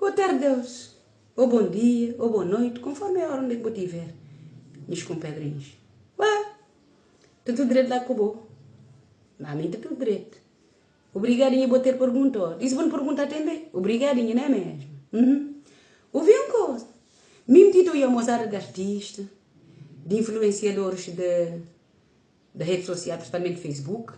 Boa tarde Deus, ou bom dia, ou boa noite, conforme a hora onde é que bo tiver, nhas compadrinhos. Ué, ta tudo direito lá com bo? Na mim ta tudo direito. Obrigadinha bo ter perguntado. E se bo não perguntar também? Obrigadinha, não é mesmo? Uhum. Ouvi um coisa. Mim ti ta oia moçada de artista, de influenciadores de, de rede social, principalmente Facebook,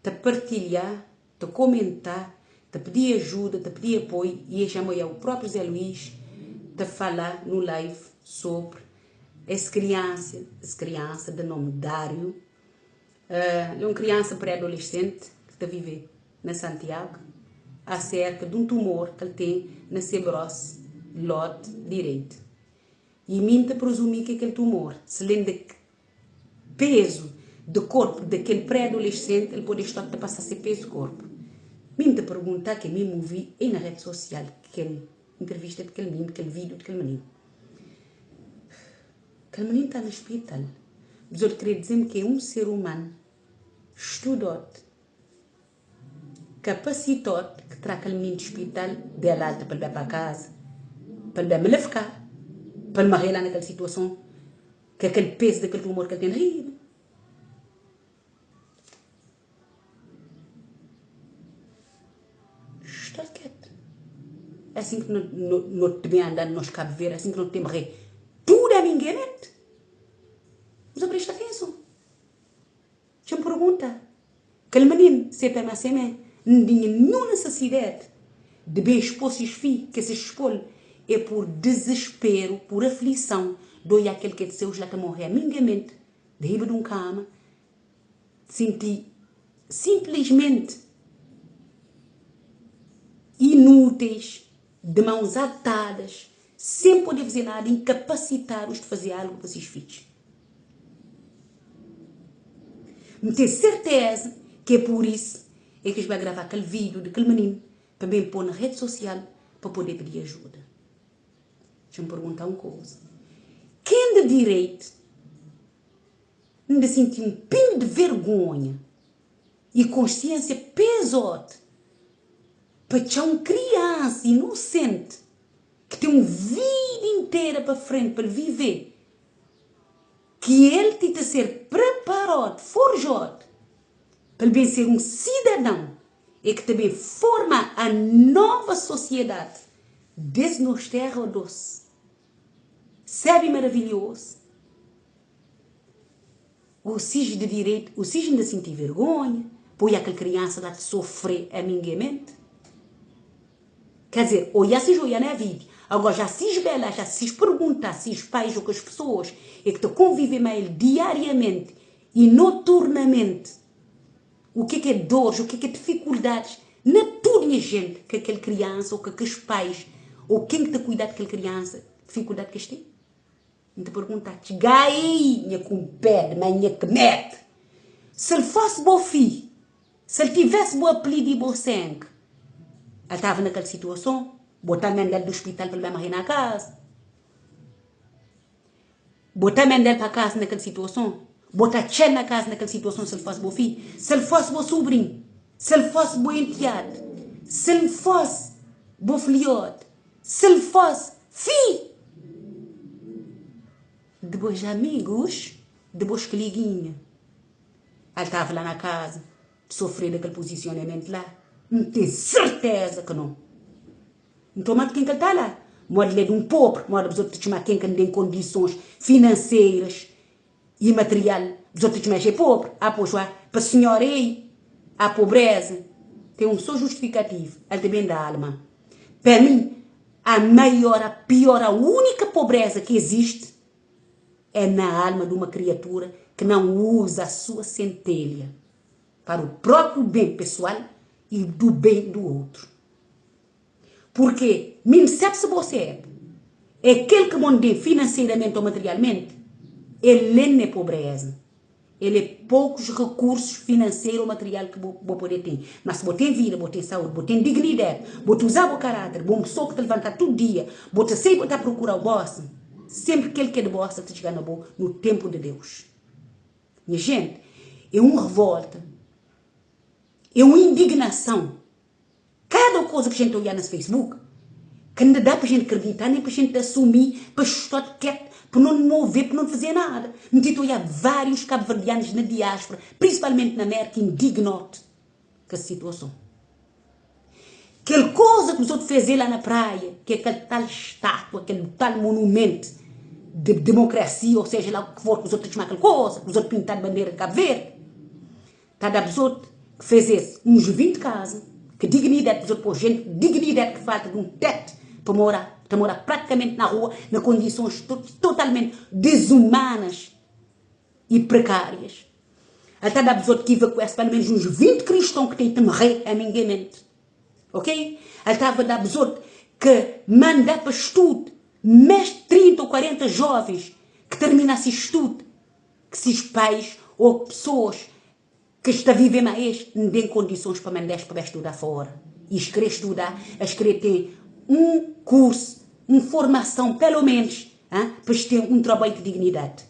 ta partilhar ta komentá, ta pdi ajuda, ta pdi apoi i e já moiá o próprio Zé Luís ta falá no live sobre es kriansa, es kriansa de nome Dário, é um kriansa pré-adolescente que ta vive na Santiago, acerca de um tumor que el tem na se bros lod direito. I mi ta presumi ke kel tumor, se lem de Pezu di korpu di kel pré-adolescente el pode sta ta pasa se pezu korpu. Mi N ta pergunta ke mi muvi ei na rede social kel entrevista di kel mininu, kel video di kel mininu. Kel mininu ta na hospital. Bzot kre dizem ke un ser human studot, kapacitot ki tra kel mininu di hospital del alta pa el bai pa kaza, pa el bai malefika, pa el marre la na kel situason. Ke kel pezu di kel tumor ke el ten riba. Sta ketu. É assim que no, no, no te bem andando nos Cabo Verde, é assim que não tem rei. Tudo é ninguém mete. Mas presta atenção. Deixa me perguntar. Aquele menino, se é mas se é não tinha nenhuma necessidade de bem expor seus filhos, que se expor é por desespero, por aflição, de olhar aquele que é de seus lá que morrer amigamente, de riba de um cama, sentir simplesmente inúteis, de mãos atadas, sem poder fazer nada, incapacitados de fazer algo para seus filhos. N ten serteza ke pur is é ke es bai grava kel video di kel mininu pa ben po na rede social pa pode pidi ajuda. Dja-m pergunta un koza, ken di direit N da sinti un pingu di vergonha i konsiensia pezod pa txa un kriansa inosenti ki ten un vida intera pa frenti pa el vive ki el ti ta ser preparod, forjod, pa el ben ser un sidadão e ki ta ben forma a nova sosiedad des nos terra dos sabe maravilhoso. O sij di direito, o sij inda sinti vergonha, poi aquel criança lá te sofrer amingamente. Quer dizer, oia si joia na vida. Agora já se esbela, já se pergunta se os pais ou que as pessoas é que te convivem com ele diariamente e noturnamente o que é que é dores, o que é que é dificuldades, na tudo minha gente, que aquele criança ou que aqueles pais ou quem que te cuida daquela criança, dificuldade que eles têm. N ta pergunta, txiga ei, nha kunped, ma nha kmet, se el fosse bo fi, se el tivesse bo apelid i bo seng, el tava na kel situason? Bo ta manda-l di ospital pa el bai morre na kaza? Bo ta manda-l pa kaza na kel situason? Bo ta txel na kaza na kel situason se el fosse bo fi? Se el fosse bo subrin? Se el fosse bo entead? Se el fosse bo fliod? Se el fosse fi de bos amigos, de bos coleguinha, el tava lá na casa, sofrendo aquele posicionamento lá? N ten serteza que não. Nton, ma ken que el tá lá? Modi el é de um pobre, modi bes otu ta txoma ken que não tem condições financeiras e material, bes otu ta txoma es é pobre. Ah, pois, ué, pa senhora ei, a pobreza tem um só justificativo, el ta ben da alma. Pa mi, a maior, a pior, a única pobreza que existe é na alma de uma criatura que não usa a sua centelha para o próprio bem pessoal e do bem do outro. Porque, mim sabe se você é, é aquele que bom financeiramente ou materialmente, ele não é pobreza. El é poucos recursos financeiro ou material que bo, bo poder ter. Mas se bo tem vida, bo tem saúde, bo tem dignidade, bo te usar bo caráter, bo pessoa que te levantar todo dia, bo te sei bo tá procurar o boss, sempre aquele que é de bossa te chegar na bo no tempo de Deus. Minha gente, é uma revolta, é uma indignação. Cada coisa que a gente olha no Facebook, Ka nda da pa gente kredita, nem pa gente assumi, pa estar quieto, pa não mover, pa não fazer nada. N ti ta oiá vários cabo-verdianos na diáspora, principalmente na América, indignote com essa situação. Kel koza ki bzot fezê la na praia, ke kel tal estátua, kel tal monumento de demokrasia, ou seja la o ki for ki bzot ta txma kel koza, ki bzot pintá de bandera de Cabo Verde, ta da bzot ki fezê-s uns 20 kaza, ke dignidade bzot pô jente, dignidade ki falta de um teto pa morá, ta morá praticamente na rua, na kondisons totalmente dezumanas e precárias. El ta da bzot ki evakuas pelo menos uns 20 kriston ki tem ta mrê amingamente. Ok? El tava da bzot ke manda pa stud mes 30 ou 40 jovens ki termina si stud ki sis pais ou pessoas ke sta vive ma es n den kondisons pa manda-s pa ba studa fora. E es kre studa, es kre ten un kursu, un formason pelo menos pa es ten un trabalhu ku dignidadi.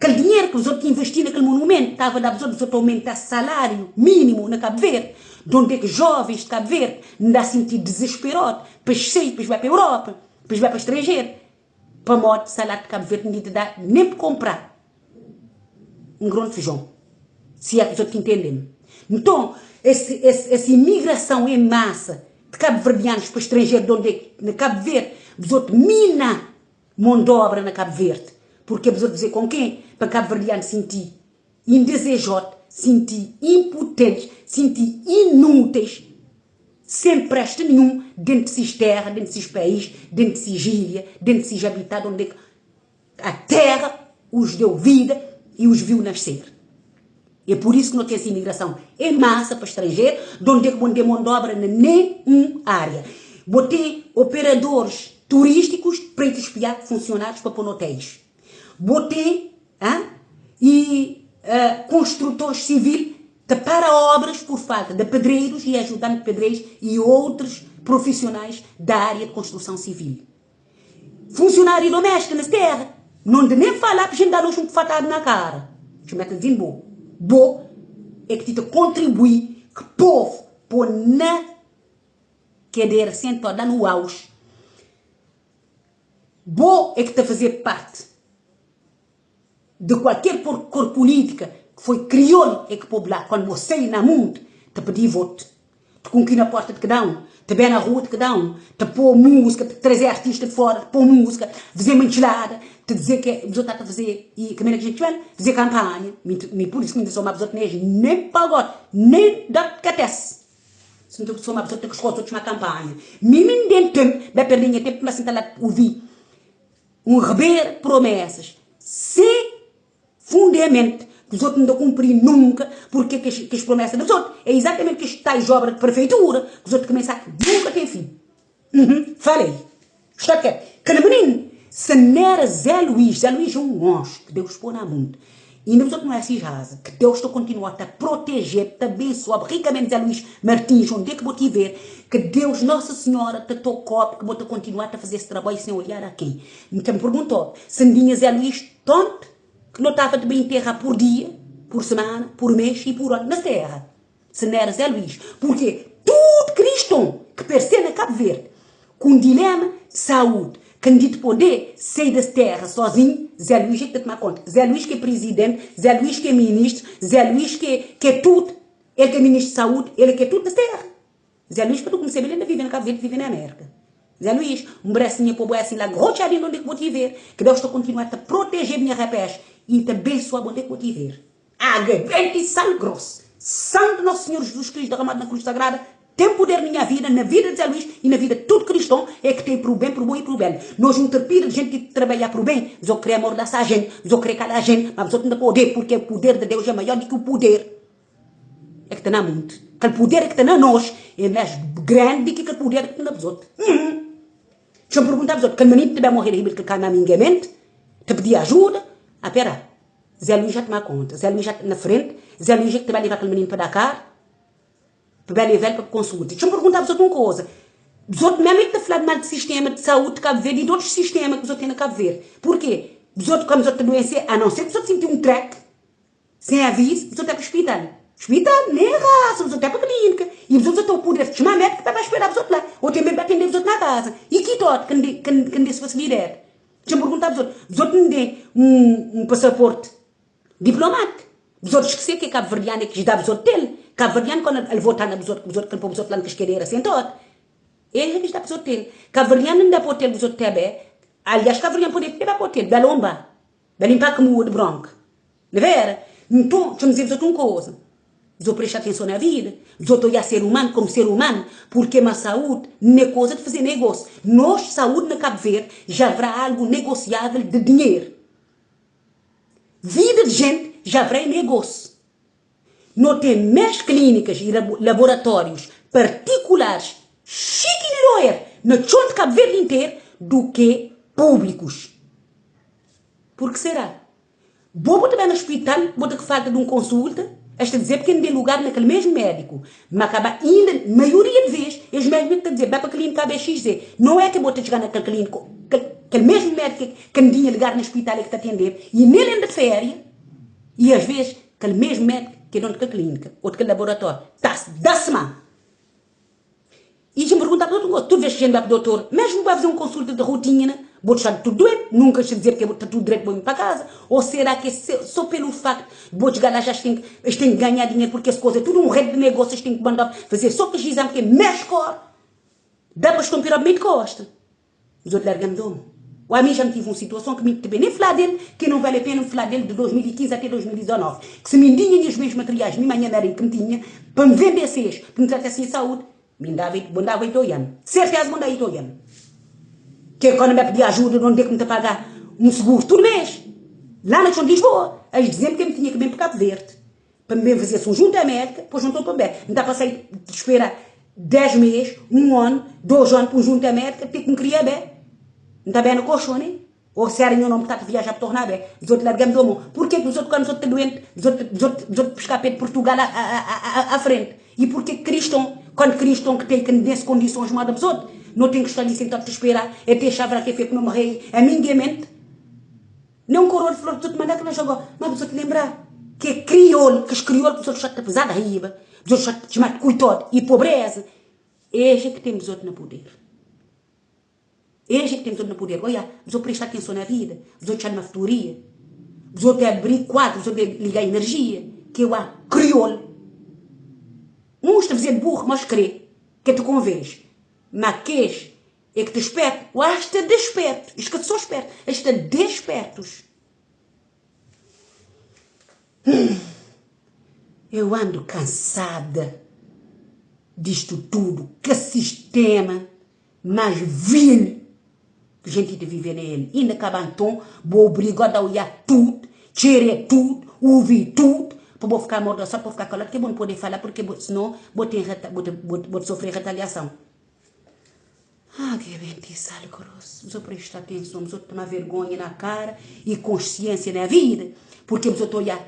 Kel dinheru ki bzot investi na kel monumentu tava da bzot bzot aumenta saláriu mínimu na Kabu Verdi, donde ki jovens di Kabu Verdi nda sinti dizesperod pa es sai pa es bai pa Europa, pa es bai pa stranjeru, pamodi saláriu di Kabu Verdi nda ta da nen pa konpra un gron di fijon, si é ki bzot intende-m. Nton, es es imigrason en masa di kabuverdianus pa stranjeru donde ki na Kabu Verdi bzot mina mon d'obra na Cabo Verde, porque bzot dze com quem pa cabo-verdiano sinti indesejod, sinti impotentes, sinti inúteis, sem preste nenhum dentro de sis terra, dentro de sis país, dentro de sis ilha, dentro de sis habitat onde a terra os deu vida e os viu nascer. É por isso que no tem essa imigração em massa pa estrangeiro, donde que bon tem mão de obra na nenhum área. Bo tem operadores turísticos para ir espiar funcionários para pôr no hotéis. Bo tem hein, e construtores civil que para obras por falta de pedreiros e ajudantes de pedreiros e outros profissionais da área de construção civil. Funcionário doméstico na terra, não de nem falar para gente dar um fatado na cara. Deixa eu dizer bo. Bo é que te contribui que povo pôr na cadeira sentado lá no auge. Bo é que te fazer parte de qualquer cor política que foi crioulo é que pôr lá quando você ir na mundo te pedir voto. Te cunqui na porta de cada um, te bem na rua de cada um, te pôr música, te trazer artista de fora, te pôr música, fazer uma enchilada, te dizer que os outros a fazer, e como é que a gente fala? Fazer campanha. Me, por isso que me sou uma pessoa que nem pagode, nem dá catece. Se não sou uma pessoa que gosta de uma campanha. Me me tempo, vai perder minha tempo, mas sentar lá ouvir um reber promessas sem fundamento, que os outros não cumprir nunca, porque que as, que as promessas dos outros é exatamente que as tais obras de prefeitura, que os outros começam nunca tem fim. Uhum, falei. Está quieto. Que menino, se não era Zé Luís, Zé Luís é um anjo que Deus pôs na mundo. E não outros não é assim rasa, que Deus te continua a te proteger, te abençoar ricamente Zé Luís Martins, onde é que vou te ver, que Deus, Nossa Senhora, te tocou, que vou te continuar a fazer esse trabalho sem olhar a quem. Então me perguntou, se não tinha Zé Luís tonto, que não estava de bem enterrar por dia, por semana, por mês e por ano na terra. Se não era Zé Luís. Porque tudo cristão que pertence a Cabo Verde, com um dilema de saúde, que não de poder sair da terra sozinho, Zé Luís é que tem que tomar conta. Zé Luís que é presidente, Zé Luís que é ministro, Zé Luís que é, que é tudo. Ele que é ministro de saúde, ele que é tudo na terra. Zé Luís, para tu conhecer, ele ainda vive na Cabo Verde, vive na América. Zé Luís, um bracinho para o assim lá, roteadinho onde é que vou te ver. Que Deus te continue a te proteger, minha rapaz, e te abençoar onde é que vou te ver. Água, vento e sal grosso. Sangue de Nosso Senhor Jesus Cristo derramado na cruz sagrada, tem poder na minha vida, na vida de Zé Luís e na vida de todo cristão, é que tem para o bem, para o bom e para o belo. Nós não terpira de gente que trabalhar para o bem, mas eu querer amordaçar a gente, mas eu querer calar a gente, mas eu não poder, porque o poder de Deus é maior do que o poder é que está na mundo. Aquele poder é que está na nós é mais grande do que aquele poder que está na outros. Hum. Deixa eu perguntar para os outros, que o menino também morrer que cai na minha mente, te pedir ajuda, ah, pera, Zé Luís já toma conta, Zé Luís já na frente, Zé Luís é que te vai levar aquele menino para Dakar, para levar para consulta. Deixa eu perguntar para os outros uma coisa. Os outros mesmo é que te falar mal de sistema de saúde de Cabo Verde e de outros sistemas que os outros têm na Cabo Verde. Porquê? Os outros, quando os outros doença, a não ser que os outros sentir um treque, sem aviso, os outros é para o hospital. Hospital, nem raça, bzot é pa clínica. E bzot já tem o poder de chamar médico para esperar bzot lá. Ou também para atender bzot na casa. E que tot que não que não desse facilidade? Deixa-me perguntar bzot. Bzot não tem um passaporte diplomático. Bzot esquecer que é cabo-verdiano é que dá bzot dele. Cabo-verdiano quando ele votar na bzot, bzot que ele pôr bzot lá na cascadeira sentado. Ele é que dá bzot dele. Cabo-verdiano não dá para hotel bzot tebe. Aliás, cabo-verdiano pode ter para hotel. Belomba. Belimpar como de bronca. Não é? Então, deixa-me dizer-vos outra coisa. Vos presta atenção na vida. Vos olhar ser humano como ser humano, porque uma saúde não é coisa de fazer negócio. Nós, saúde na Cabo Verde, já haverá algo negociável de dinheiro. Vida de gente já haverá negócio. Não tem mais clínicas e laboratórios particulares chique e loer na chão de Cabo Verde inteiro do que públicos. Por que será? Vou botar no hospital, vou ter que falta de uma consulta, esta dizer porque não tem lugar naquele mesmo médico. Mas acaba ainda, maioria de vezes, eles mesmos te dizer, vai para a clínica ABXZ. Não é que vou ter chegar naquele clínico, aquele mesmo médico que não tinha lugar no hospital é que te atender, e nele anda de férias, e às vezes, aquele mesmo médico que é dono daquela clínica, ou daquele laboratório, tá-se, dá-se mão. E já me perguntar para outro, tu vês que a gente vai para o doutor, mesmo vai fazer uma consulta de rotina, vou deixar tudo doente, nunca se dizer que está tudo direito, vou ir para casa. Ou será que é só pelo facto de vou chegar lá já têm que, eles têm que ganhar dinheiro porque as coisas, é tudo um rede de negócios, têm que mandar fazer só que exame que é mais cor. Dá para estomper ao meio de costa. Os outros largam de homem. O a mim já me tive uma situação que me também nem falar dele, que não vale a pena falar dele de 2015 até 2019. Que se me tinha os meus materiais, minha mãe que me tinha, para me vender seis, para me tratar assim de saúde, me dava, mandava italiano. Certeza mandava italiano. Que quando me pedia ajuda, não tinha que me pagar um seguro todo mês. Lá na Chão de Lisboa, eles diziam que eu me tinha que vir para Cabo Verde. Para me fazer um junto à médica, depois juntou para bem. Não dá para sair de esperar 10 meses, um ano, 2 anos para um junto à médica, ter que me criar bem. Não está bem no colchão, né? Ou se era meu nome que está a viajar para tornar bem. Os outros largamos do mão. Por que os outros, quando os outros estão doentes, os outros pescar de Portugal à frente? E por que cristão, quando cristão que tem que nessas condições, manda os outros, não tem que estar ali sentado a esperar, até chavar que é feito não morrer, a minha mente. Não coroa de flor, tu mandar que não jogou. Mas você te lembrar que é crioulo, que os crioulos, os outros já te pesado riba, os outros já te chamam de coitado e pobreza. Este é que temos outro no poder. Este é que temos outro no poder. Olha, os outros prestar atenção na vida, os outros na futuria, os outros abrir quadros, os outros ligar energia, que eu há crioulo. Uns te fazer de burro, mas crê que te convês. Mas que é que te esperto, ou esta desperto, isto que sou esperto, esta despertos. Eu ando cansada disto tudo, que sistema mais vil que a gente vive nele. E ainda acaba então, vou obrigado a olhar tudo, querer tudo, ouvir tudo, para vou ficar morta só para ficar calado, que vou não poder falar, porque senão vou, ter, vou, vou, vou sofrer retaliação. Ah, que bem sal grosso. Você presta atenção, você tomar vergonha na cara e consciência na vida, porque você olhar.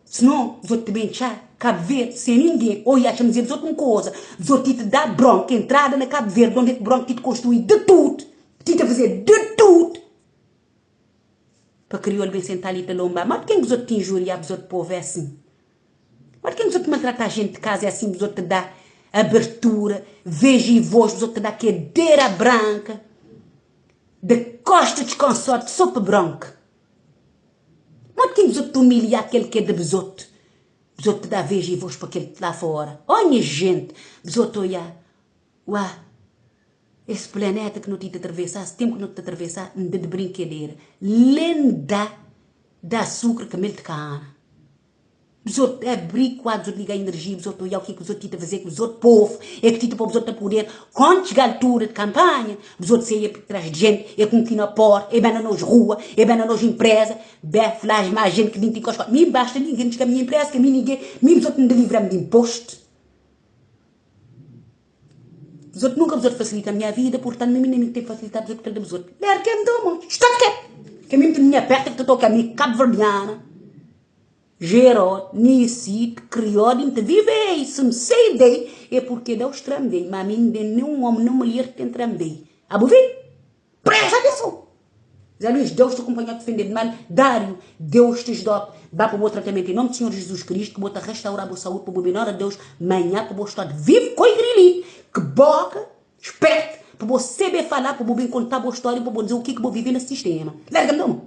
Senão, você também já Cabo Verde, sem ninguém, olha, deixa-me dizer outra coisa, você te dá bronca, entrada na Cabo Verde, onde é que bronca te construir de tudo, te fazer de tudo, para crioulo bem sentar ali te lombar. Mas quem que os te injuriar, os outros povo é assim? Mas quem que os outros maltrata a gente de casa é assim, os outros te dá abertura, veja e voz, os outros te dá cadeira branca, de costa de consorte, sopa branca. Mas quem os outros te humilhar aquele que é de besoto? Os outros te dá veja e voz para aquele que lá fora. Olha gente, os outros olha, uá, esse planeta que não te atravessar, esse tempo que não te atravessar, não de brincadeira. Lenda da açúcar que mel de cana. Os outros abrir quadros, ligar energia, os outros olhar o que, que os outros te fazer com os outros povo, é que te para os outros poder. Quando chega a altura de campanha, os outros saem por trás de gente, é com que na porta, é bem na nossa rua, é bem na nossa empresa, bem flash mais gente que nem tem costa. Me basta ninguém que a minha empresa, que a mim ninguém, me os outros me livram de imposto. Os outros nunca os outros facilitam a minha vida, portanto, mim nem tem que facilitar os outros, os outros. Ler que me dão, está que que a mim minha perto que estou com a minha cabo-verdiana. Gerou, nissit, criou, te vive, se me sei dei, é porque Deus tramdei, mas a mim nenhum homem, nenhuma mulher tem tramdei. A ver? Presta atenção! Zé Luís, Deus te acompanha a defender de mal. Dário, Deus te dá. Ba pa bo tratamentu em nome di Senhor Jesus Cristo, que bo ta restaurar bo saúde pa bo bem na Deus, manhã pa bo estar vivo com grili, que boca esperto, pa bo saber falar, pa bo bem contar bo história, pa bo dizer o que que bo vive na sistema. Larga-me da mão.